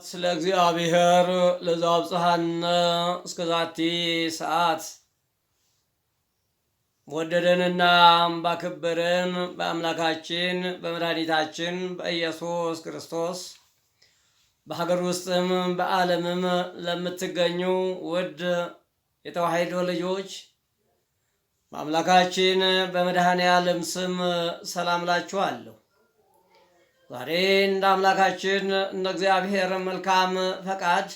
ስለ እግዚአብሔር ለዘአብጽሐነ እስከ ዛቲ ሰዓት። ወደደንና ባከበረን በአምላካችን በመድኃኒታችን በኢየሱስ ክርስቶስ በሀገር ውስጥም በዓለምም ለምትገኙ ውድ የተዋሕዶ ልጆች በአምላካችን በመድኃኔ ዓለም ስም ሰላም እላችኋለሁ። ዛሬ እንደ አምላካችን እንደ እግዚአብሔር መልካም ፈቃድ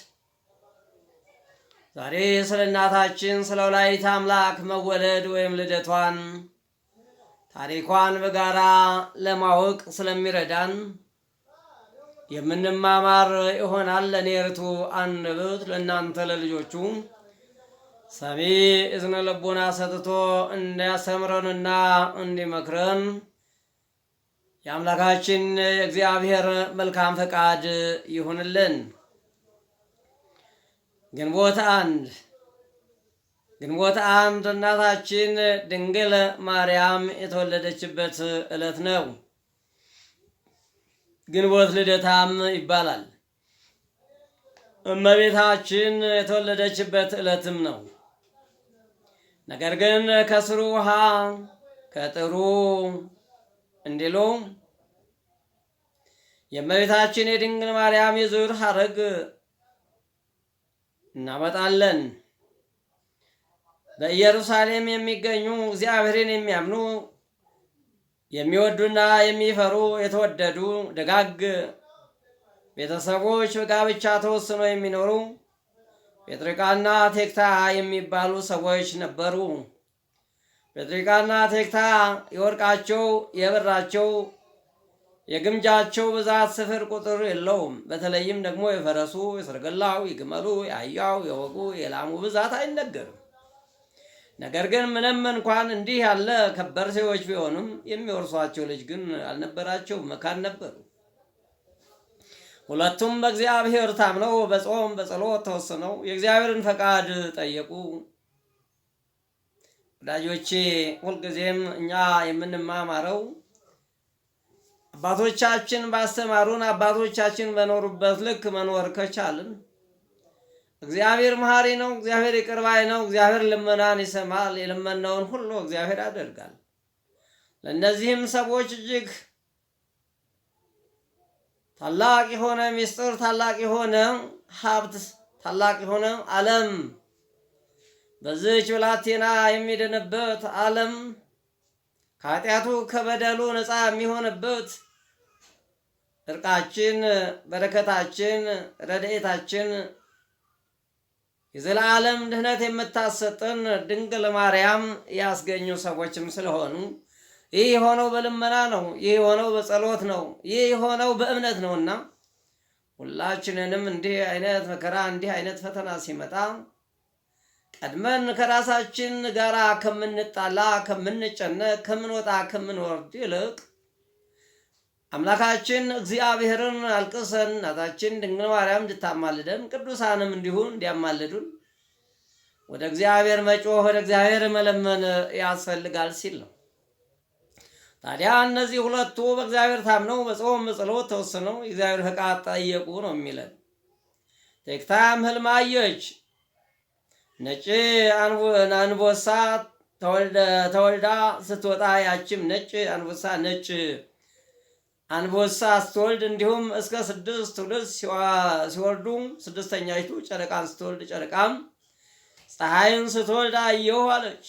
ዛሬ ስለ እናታችን ስለ ወላዲተ አምላክ መወለድ ወይም ልደቷን ታሪኳን በጋራ ለማወቅ ስለሚረዳን የምንማማር ይሆናል። ለእኔ ርቱዕ አንደበት ለእናንተ ለልጆቹ ሰሚ እዝነ ልቦና ሰጥቶ እንዲያስተምረንና እንዲመክረን የአምላካችን የእግዚአብሔር መልካም ፈቃድ ይሁንልን። ግንቦት 1። ግንቦት 1 እናታችን ድንግል ማርያም የተወለደችበት ዕለት ነው። ግንቦት ልደታም ይባላል። እመቤታችን የተወለደችበት ዕለትም ነው። ነገር ግን ከስሩ ውሃ ከጥሩ እንዲሉ የእመቤታችን የድንግል ማርያም የዘር ሐረግ እናመጣለን። በኢየሩሳሌም የሚገኙ እግዚአብሔርን የሚያምኑ የሚወዱና የሚፈሩ የተወደዱ ደጋግ ቤተሰቦች በጋብቻ ተወስኖ የሚኖሩ ጴጥርቃና ቴክታ የሚባሉ ሰዎች ነበሩ። ጴጥርቃና ቴክታ የወርቃቸው የብራቸው የግምጃቸው ብዛት ስፍር ቁጥር የለውም። በተለይም ደግሞ የፈረሱ፣ የሰረገላው፣ የግመሉ፣ የአህያው፣ የወጉ፣ የላሙ ብዛት አይነገርም። ነገር ግን ምንም እንኳን እንዲህ ያለ ከበርቴዎች ቢሆኑም የሚወርሷቸው ልጅ ግን አልነበራቸው፣ መካን ነበሩ። ሁለቱም በእግዚአብሔር ታምነው በጾም በጸሎት ተወስነው የእግዚአብሔርን ፈቃድ ጠየቁ። ወዳጆቼ፣ ሁልጊዜም እኛ የምንማማረው አባቶቻችን ባስተማሩን አባቶቻችን በኖሩበት ልክ መኖር ከቻልን እግዚአብሔር መሐሪ ነው። እግዚአብሔር ይቅር ባይ ነው። እግዚአብሔር ልመናን ይሰማል። የለመነውን ሁሉ እግዚአብሔር ያደርጋል። ለእነዚህም ሰዎች እጅግ ታላቅ የሆነ ምስጢር፣ ታላቅ የሆነ ሀብት፣ ታላቅ የሆነ ዓለም በዚህች ብላቴና የሚድንበት ዓለም ከኃጢአቱ ከበደሉ ነፃ የሚሆንበት እርቃችን፣ በረከታችን፣ ረድኤታችን የዘላለም ድህነት የምታሰጥን ድንግል ማርያም ያስገኙ ሰዎችም ስለሆኑ ይህ የሆነው በልመና ነው። ይህ የሆነው በጸሎት ነው። ይህ የሆነው በእምነት ነውና ሁላችንንም እንዲህ አይነት መከራ እንዲህ አይነት ፈተና ሲመጣ ቀድመን ከራሳችን ጋር ከምንጣላ፣ ከምንጨነቅ፣ ከምንወጣ፣ ከምንወርድ ይልቅ አምላካችን እግዚአብሔርን አልቅሰን እናታችን ድንግል ማርያም እንድታማልደን ቅዱሳንም እንዲሁ እንዲያማልዱን ወደ እግዚአብሔር መጮህ ወደ እግዚአብሔር መለመን ያስፈልጋል ሲል ነው። ታዲያ እነዚህ ሁለቱ በእግዚአብሔር ታምነው በጾም በጸሎት ተወስነው የእግዚአብሔር ፈቃድ ጠየቁ ነው የሚለን። ቴክታም ሕልም አየች። ነጭ አንበሳ ተወልዳ ስትወጣ ያችም ነጭ አንበሳ ነጭ አንበሳ ስትወልድ እንዲሁም እስከ ስድስት ትውልድ ሲወርዱ ስድስተኛይቱ ጨረቃን ስትወልድ ጨረቃም ፀሐይን ስትወልድ አየሁ አለች።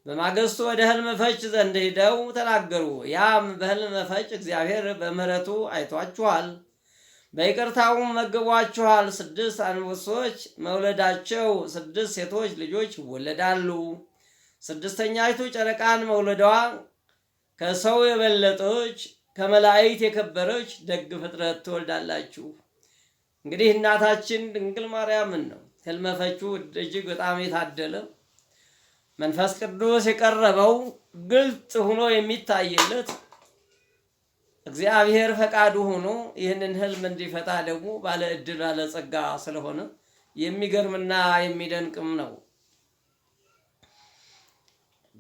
በማግስቱ ወደ ሕልም ፈች ዘንድ ሂደው ተናገሩ። ያም በሕልም ፈች እግዚአብሔር በምሕረቱ አይቷችኋል፣ በይቅርታውም መግቧችኋል። ስድስት አንበሶች መውለዳቸው ስድስት ሴቶች ልጆች ይወለዳሉ። ስድስተኛይቱ ጨረቃን መውለዷ ከሰው የበለጠች ከመላእክት የከበረች ደግ ፍጥረት ትወልዳላችሁ። እንግዲህ እናታችን ድንግል ማርያምን ነው ሕልመ ፈቹ እጅግ በጣም የታደለ መንፈስ ቅዱስ የቀረበው ግልጽ ሆኖ የሚታይለት እግዚአብሔር ፈቃዱ ሆኖ ይህንን ሕልም እንዲፈታ ደግሞ ባለ ዕድል ባለ ጸጋ ስለሆነ የሚገርምና የሚደንቅም ነው።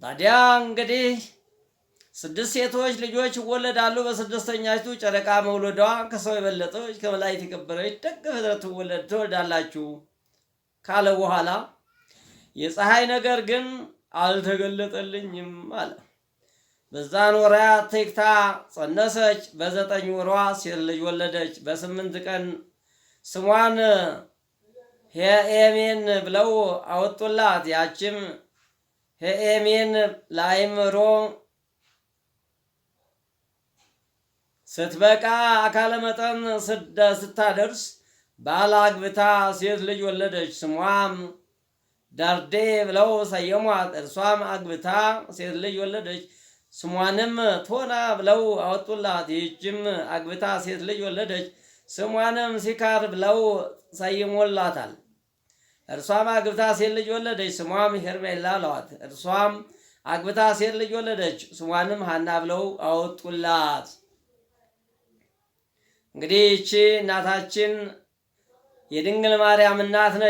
ታዲያ እንግዲህ ስድስት ሴቶች ልጆች ይወለዳሉ። በስድስተኛይቱ ጨረቃ መውለዷ ከሰው የበለጠች ከመላእክት የከበረች ደግ ፍጥረት ትወልዳላችሁ ካለ በኋላ የፀሐይ ነገር ግን አልተገለጠልኝም አለ። በዛን ወራት ቴክታ ጸነሰች። በ9 ወሯ ሴት ልጅ ወለደች። በ8 ቀን ስሟን ሄኤሜን ብለው አወጡላት። ያችም ሄኤሜን ለአእምሮ ስትበቃ አካለ መጠን ስታደርስ ባል አግብታ ሴት ልጅ ወለደች። ስሟም ዳርዴ ብለው ሰየሟት። እርሷም አግብታ ሴት ልጅ ወለደች። ስሟንም ቶና ብለው አወጡላት። ይህችም አግብታ ሴት ልጅ ወለደች። ስሟንም ሲካር ብለው ሰይሞላታል። እርሷም አግብታ ሴት ልጅ ወለደች። ስሟም ሄርሜላ አለዋት። እርሷም አግብታ ሴት ልጅ ወለደች። ስሟንም ሀና ብለው አወጡላት። እንግዲህ ይቺ እናታችን የድንግል ማርያም እናት ነች።